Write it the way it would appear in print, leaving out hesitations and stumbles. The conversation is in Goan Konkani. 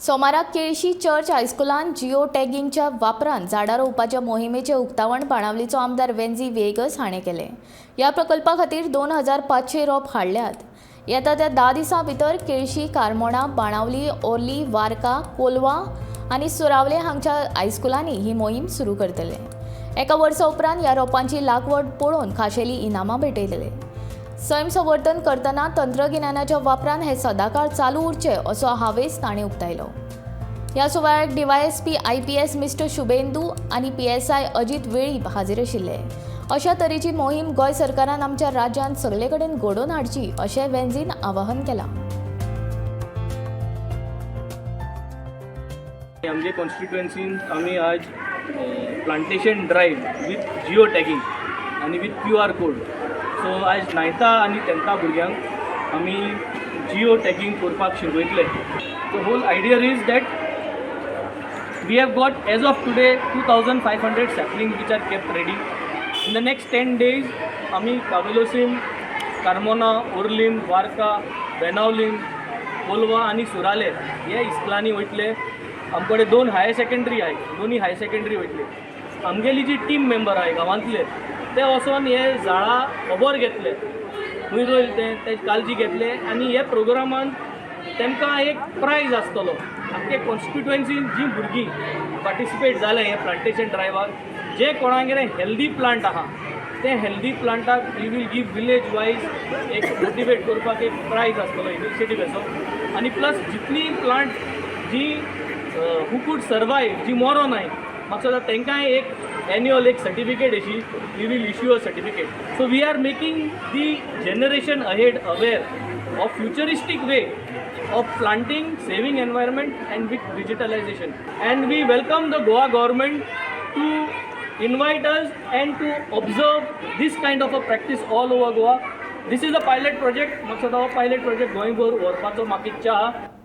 सोमाराक केळशी चर्च हायस्कुलान जिओ टॅगिंगच्या वापरान झाडां रोवपाच्या मोहिमेचें उक्तावण बाणावलीचो आमदार वेन्झी व्हिएगस हाणें केलें. ह्या प्रकल्पा खातीर 2500 रोप हाडल्यात. येता त्या 10 दिसां भितर केळशी, कारमोणा, बाणावली, ओर्ली, वार्का, कोलवा आनी सुरावले हांगच्या हायस्कुलांनी ही मोहीम सुरू करतले. एका वर्सा उपरांत ह्या रोपांची लागवड पळोवन खाशेली इनामां भेटयतले. सैम संवर्धन करतना तंत्रगिन्यानाच्या वापरान हे सदाकाळ चालू उरचे असो हावेस ताणें उक्तायलो. ह्या सुवाळ्याक डीवायएसपी आयपीएस मिस्टर शुभेंदू आनी पीएसआय अजित वेळीप हाजीर आशिल्ले. अशा तरेची मोहीम गोंय सरकारान आमच्या राज्यांत सगळे कडेन घडोवन हाडची अशें वेन्झीन आवाहन केलां. आमचे कॉन्स्टिट्युएन्सीन आमी आज plantation drive with geo tagging आनी विथ क्यूआर कोड. सो आयज नायन्था आनी टेंथा भुरग्यांक आमी जिओ टॅगींग करपाक शिकयतले. The whole idea is that we have got, as of today, 2500 sapling which are kept ready. In the next 10 days आमी कावेलोसीम, कार्मोना, ओर्लीम, वार्का, बेनावलीम, कोलवा आनी सुराले हे इस्कुलांनी वयतले. आमचे कडेन दोन हायर सेकंडरी आहाय, दोनूय हायर सेकंडरी वयतले. आमगेली जी टीम मेंबर आहाय गांवांतले, ते वचोन हे झाडां खबर घेतले, खंय रोयल तें, ते काळजी घेतले आनी हे प्रोग्रामान तांकां एक प्रायज आसतलो. आमचे कॉन्स्टिट्युएन्सीन जीं भुरगीं पार्टिसिपेट जाले हे प्लांटेशन ड्रायव्हाक, जे कोणागेर हेल्दी प्लांट आहा, ते हेल्दी प्लांटाक we will give village wise एक मोटिवेट करपाक एक प्रायज आसतलो इनिशिएटीव असो. आनी प्लस जितली प्लांट जी हू could survive, जी मरो नाय म्हाका दिसता, तांकांय एक एन्युअल एक सर्टिफिकेट अशी we will issue a certificate. So we are making the generation ahead aware of futuristic way of planting, saving environment and with digitalization. And we welcome the Goa government to invite us and to observe this kind of a practice all over Goa. This is a pilot project. म्हाका दिसता हो pilot project गोंयभर व्हरपाचो म्हाका इच्छा आहा.